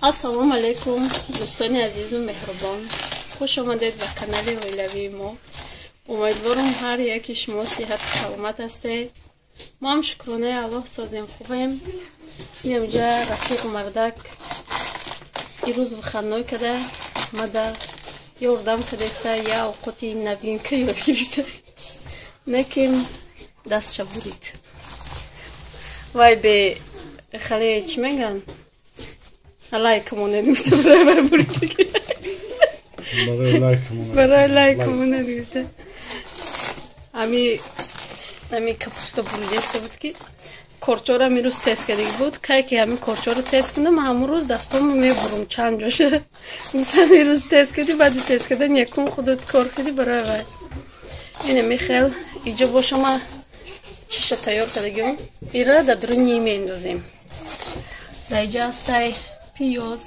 Ассалому алайкум, дӯстони азизу меҳрубон. Хуш омадед ба канали оилавии мо. Умедворам, ҳар яки шумо сиҳату саломат ҳастед. Мо ҳам, шукронаи Аллоҳ, созем, хубем. Инамҷа рафиқ мардак ирӯз выходной када мада ёрдам кадаиста, я овқоти новинка ёд гирифта. Неким дастша бурид. Вай бе хеле чӣ меган? Лайк монед гуфта, барои бурид. Барои лайк монед. Барои лайк монед гуфта. Ами капуста буридеста буд, ки корчора ҳамин тест кардагӣ буд. Кай ки ҳамин корчоро тест кунам, ҳамун рӯз дастому мебурам чанд ҷоша. Мисал, ирӯз тест кардӣ, баъди тест кардан якум худот кор кардӣ барои вай. Ина михел иҷо боша, ма чиша тайёр кардагиам. Ира дар дуруни меандозем. Дар иҷа ҳастай пиёз,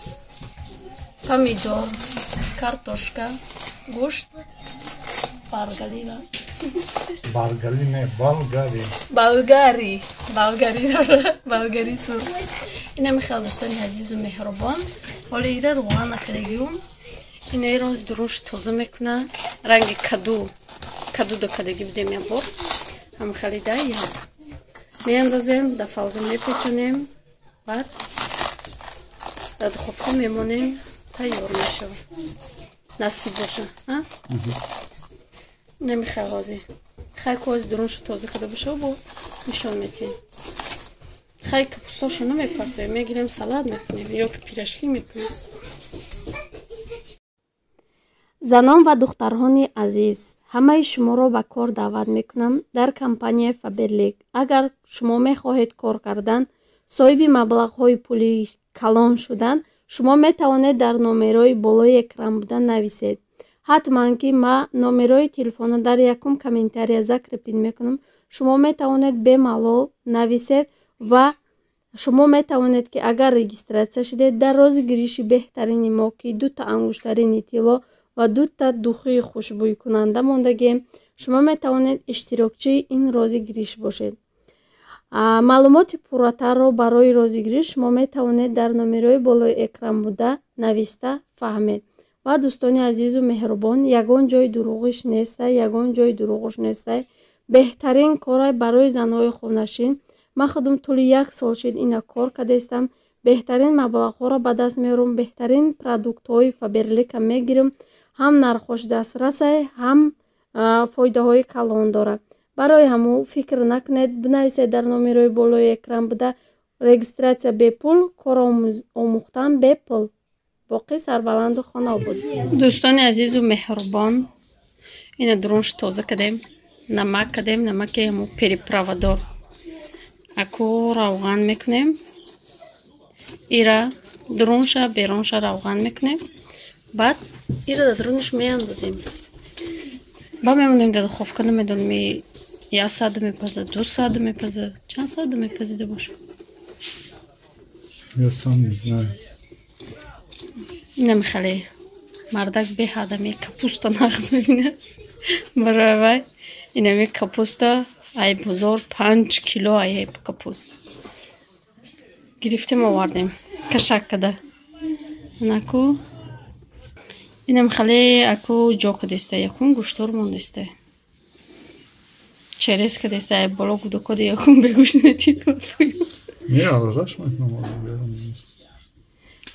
помидор, картошка, гӯшт, баргали. Баргали не, болгари. Болгари, болгари дора, болгари сур. Ина михел, дӯстони азизу меҳрубон. Ҳоли ира рӯған накардагиум. Ина ироз дурунш тоза мекуна. Ранги каду, каду докардагӣ будем як бор. Ҳамхели да як. Меандозем, дар фолга мепечонем, баъд дар духовка мемонем, тайёр мешавад. Насиб боша. Намихел ҳозир. Хай, коз дуруншу тоза карда боша, бо нишон метиҳем. Хай, капусташу намепартоем, мегирем, салат мекунем ё ки пирожки мекунем. Занон ва духтарҳони азиз, ҳамаи шуморо ба кор даъват мекунам дар компанияи Фаберлик. Агар шумо мехоҳед кор кардан, соҳиби маблағҳои пулии калон шудан, шумо метавонед дар номерои болои экран буда нависед. Ҳатман ки ма номерои телефона дар якум комментария закрепить мекунам. Шумо метавонед бемалол нависед ва шумо метавонед, ки агар регистрация шудед, дар розыгрыши беҳтарини мо, ки дута ангуштарини тилло ва дута духии хушбӯйкунанда мондагием, шумо метавонед иштирокчии ин розыгрыш бошед. Маълумоти пурратарро барои розыгрыш шумо метавонед дар номерои болои экран буда нависта фаҳмед. Ва дӯстони азизу меҳрубон, ягон ҷои дурӯғиш нестай, ягон ҷои дурӯғиш нестай. Беҳтарин корай барои занҳои хонашин. Ман худам тӯли як сол шид ина кор кардаистам. Беҳтарин маблағҳоро ба даст меорам, беҳтарин продуктҳои Фаберлика мегирам. Ҳам нархош дастрасай, ҳам фоидаҳои калон дорад. Барои ҳамун фикр накунед, бинависед дар номерои болои экран буда. Регистрация бепул, кор омӯхтан бепул. Боқӣ сарбаланду хонобод. Дӯстони азизу меҳрубон, ина дурунш тоза кардем, намак кардем, намаки ҳамун переправадор. Аку равған мекунем. Ира дурунша, берунша равған мекунем. Баъд ира дар дурунаш меандозем. Ба мемонем дар духовка, намедонам, як соат мепазад, 2 соат мепазад, чанд соат мепазида боша. Я сам не знаю. Намихеле мардак беҳад ами капуста нағз мебинад. Барои вай инами капуста ай бозор 5 кило ай капуст гирифтем, овардем, кашак када. Анаку инам хеле аку ҷо кадаиста, якум гӯштор мондаиста, через кадаиста, ай боло гудокода якум бегӯшт мети. Не, аралаш мекунам.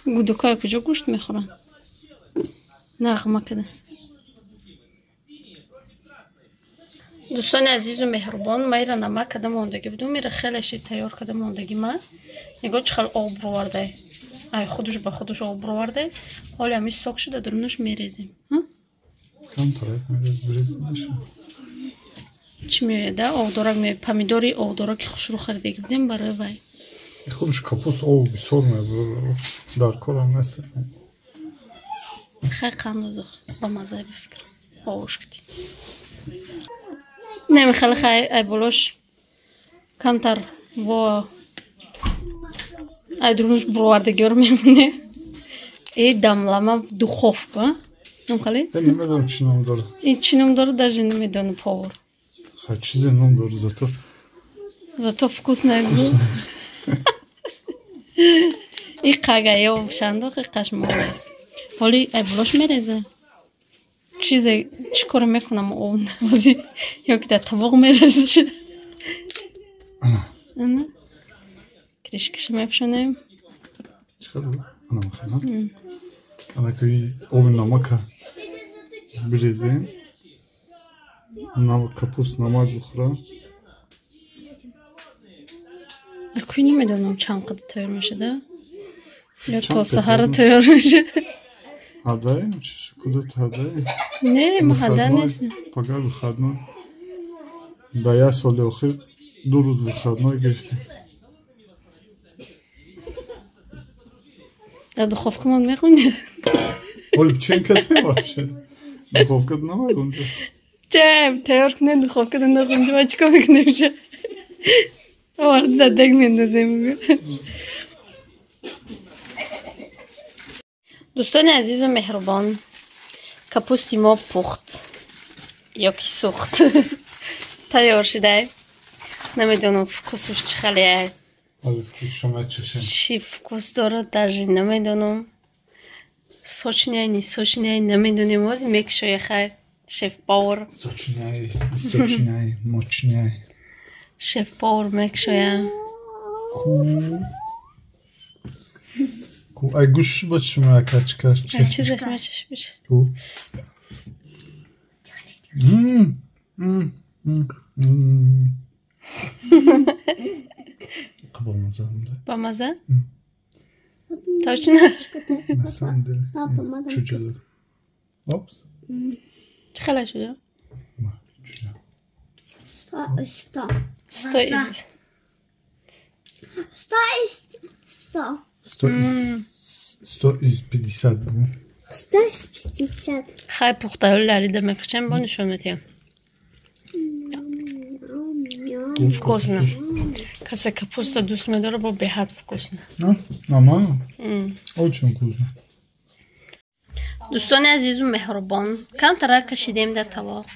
Гудокоя куҷо гӯшт мехӯранд? Нағма када. Дӯстони азизу меҳрубон, ма ира намак када мондагӣ будум, ира хеле ши тайёр када мондагӣ ма. Нигоҳ, чӣ хел об бировардай. Ай худуш ба худуш об бировардай. Ҳоли ҳами сок шуда, дурунаш мерезем. Камтарак мерез. Чӣ меояд, а? Оғдорак меояд, помидори оғдораки хушрӯ харидагӣ будем барои вай. Худаш капуст об бисёр мебурад. Дар корам нест. Хай, қандозох ба маззаи бификрам. Овош кунӣ. Намехеле, хай, ай болош камтар во ай дурунаш бировардагиёро мемонем. И дамлама в духовка. Намхеле? Намедонам, чӣ ном дорад. Ин чӣ ном дорад, даже намедонам, повар. Хай, чизе ном дорад, зато Зато вкусное было. Иқага ё шандоқ иқаш моле. Ҳоли ай булош мереза. Чизе чӣ коре мекунам об навози ё ки дар табоқ мереза. Ана. Крышкаша мепӯшонем. Ана махана. Ана ки оби намака бирезем. Капуст намак бихӯра. Акӯй намедонам чанд қадр тайёр мешада. Ё то саҳара тайёр мешад. Ҳадаем? Куда ҳадаем? Не, мо ҳада нест. Пага выходной. Дар як соли охир 2 рӯз выходной гирифтем. Дар духовкамон мехонӣ? Оли печен кардем вообще. Духовка намегунҷа. Ча, тайёр кунем духовка намегунҷа, ма чӣ кор мекунем ша? Оварда дар дег мендозем. Дӯстони азизу меҳрубон, капусти мо пухт ё ки сӯхт. Тайёр шудай. Намедонам вкусуш чӣ хеле. Чӣ вкус дорад, даже намедонам. Сочняй, не сочняй, намедонем. Ози мекушоя хай шеф-повар. Сочняй, сочняй, мочняй. Шеф-повар мекушоя. Ку ай гӯш ба чӣ меакачкаш? Ай чизаш мечаш биш. Ку. Бамаза. Бамаза? Точно? На самом деле. Чучело. Опс. Чӣ хела шуда? 100. 100 из 100 из 100. 100 из 50. 100 из 50. Хай пухтаҳои лалида мекушем, бо нишон медиҳем. Вкусно. Касе капуста дӯст медорад, бо беҳад вкусно. Нормально? Очень вкусно. Дӯстони азизу меҳрубон, камтарак кашидем дар тавоқ.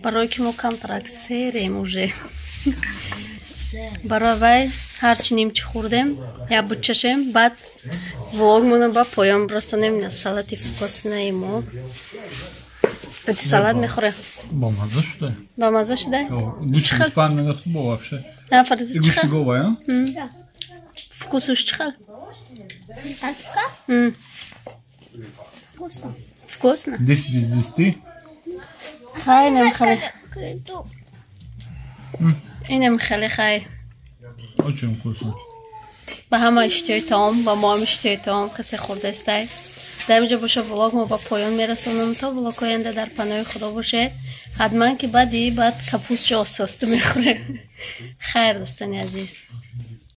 Барое ки мо камтарак серем уже. Барои вай ҳарчи нимчи хӯрдем, як бучашем, баъд влогмона ба поён расонем. На салати вкуснаи мо. Баъди салат мехӯрем. Бамаза шуда. Бамаза шуда? Гӯшти гӯсфанд мегӯяд бо вообще. На, Фариза, чӣ Гӯшти гова, а? Вкусуш чӣ хел? Вкусно. Вкусно? 10 из 10. Хай, инам хеле. Инам хеле хай. Очень вкусно. Ба ҳама иштиҳои таом, ба мо ҳам иштиҳои таом касе хӯрдастай. Дар инҷо боша влог мо ба поён мерасонам. То влог оянда дар паноҳи Худо бошед. Ҳатман ки баъди баъд капустчо ососта мехӯрем. Хайр, дӯстони азиз.